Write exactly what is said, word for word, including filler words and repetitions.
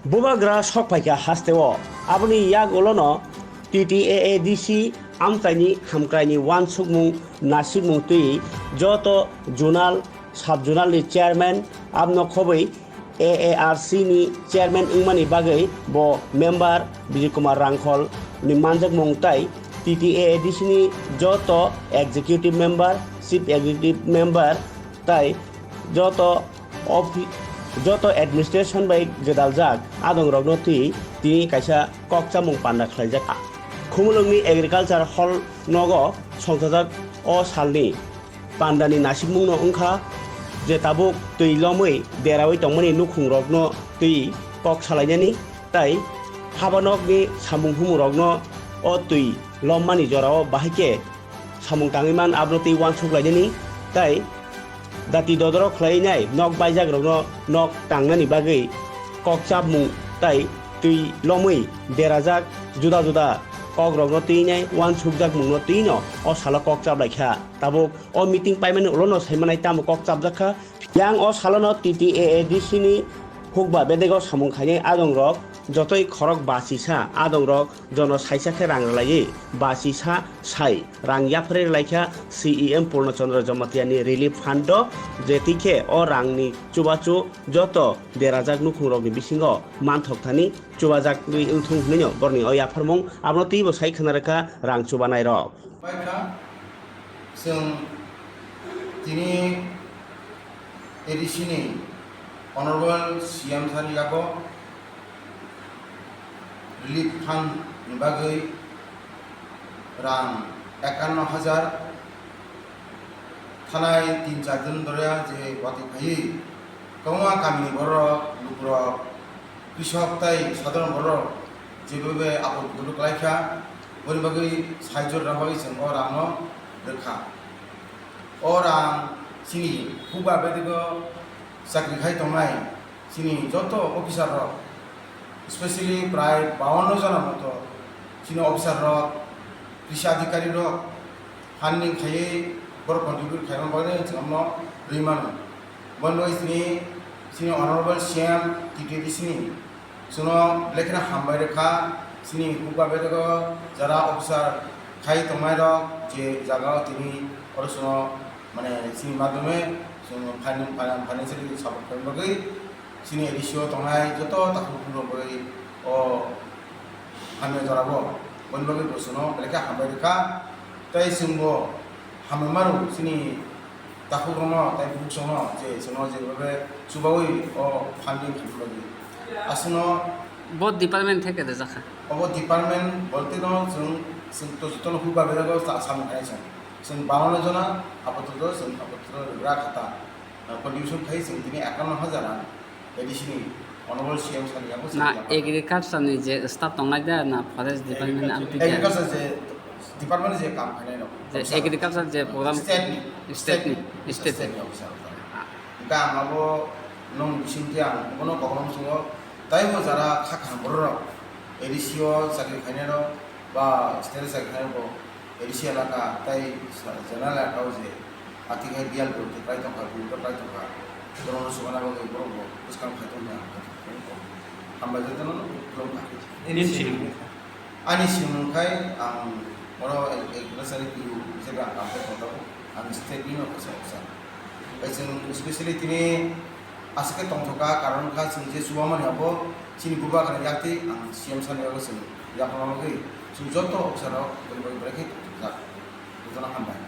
Bubagra sok phaikha hasteo, aboni yagulono T T A A D C amchaini hamkraini uansukmung nasikmung twi joto zonal, sub-zonal ni chairman, abno khobwi A A R C ni chairman wngmani bagwi bo member Bijay Kumar Rangkhol ni manjakmung tai T T A A D C ni joto executive member, chief executive member tai joto ophi-, joto administration bai gwdaljak adongrokno twi tini kaisa kokchamung panda khlaijak. Khumulwngni Agriculture Hall nogo songchajak o salni pandani nasikmungno wngkha je tabuk twi lomwi deraui tongmani nukhungrokno twi kok salainani tai habanokni samung humurokno o twi lommani jorao bahai khe samung tangwi man, abono twi uansuk lainani tai dati dodoro khlainai nok baijakrokno nok tangnani bagwi kokchapmung tai twi lomwi derajak juda juda kokrokno twinai uansukjakmungno twino o salo kokchap laikha. Tabuk o meeting paimani ulono saimanai tamo kokchapjakha. Yang o salono T T A A D C ni hukba bedego samung khainai adongrok jotoi khorok bachisa adongrok jono saisa khe rang rwlaiwi bachisa sai rang yapharwi rwlaikha C E M Purno Chandra Jamatia ni relief fund o, je twi khe o rangni chubachu joto derajak nukhungrokni bisingo manthok thani chubajakwi wngthung hwnwino borokni o yapharmung abono twibo sai khwna rwkha rang chubanairok. Paikha, chwng tini A D C ni Honorable C M sir ni yago relief fund ni bagwi rang ekanno hajar thanai tin char din dhoriya je watwi phaiwi kwbangma kamini borok, lukurok, Krisok tai sadharon borok jebobe apot buput kwlaikha, boni bagwi saichwr rwna bagwi chwng o rangno rwkha. O rang chini hukba bedego chakri khai tongnai chini joto officer rok, specially prai bawanno jona moto chini officer rok, krishi adhikari rok, funding khaiwi borok contribute khaima bagwi chwngno rwi mano. Boni bagwi chini, chini Honorable C M T T D C ni chwngno belai kheno hambai rwkha. Chini hukba bedego jara officer khai tongnai rok je jaga o tini oro chwngno mane chini madhyome chwngno financially support khaima bagwi chini A D C o tongnai joto takhuk bukhuk rok bai o hamya jora bo boni bagwi bo chwngno belai khe hambai rwkha. Tei chwngbo hambai mano chini takhuk rokno tei bukhuk rokno je chwngno je babe chubaui o funding khaima bagwi. Aswkno bo department theke rwjakha. Obo department bolte no chwng, chwng to jotono hukba berago sa-, samung khainai chwng. Chwng bawanno jona apatot chwng apatot rwgra khata, uh, contribution khai chwng tini ekanno hajar rang A D C ni Honorable C M sir ni yago chwng na yapharkha. Agriculture ni je staff tongnai da na forest department ni amtwi khe? Agriculture je department je kam khainai rok. Je officer. Agriculture je program state ni, state ni, state ni. State ni officer rok. Ah. Hingkhe ang abo nong bisingtwi ang bono kokrok chwngo, taibo jara kha kaham borok rok A D C o chakri khainai rok ba state o chakri khainai rok bo A D C elaka tei sa-, general elaka o je ati khai biyal bwrwi kwplai tongkha, bwrwi kwplai tongkha, borokno chubana bagwi borok bo bwskang khai tongkha, hambai jotono khulumkha. Ani simung khai ang oro ek, ek bosari P U hisabe ang kam khai tongjago, ang state ni no kaisa officer. Tei chwng specially tini aswk khe tongthokha, karon kha chwng je chubamani abo chini bubagra yaktwi ang C M sani yago chwng yaphang bagwi chwng joto officer rok bwrwi bai bwrwi khe tongthokjak. Jotono hambai.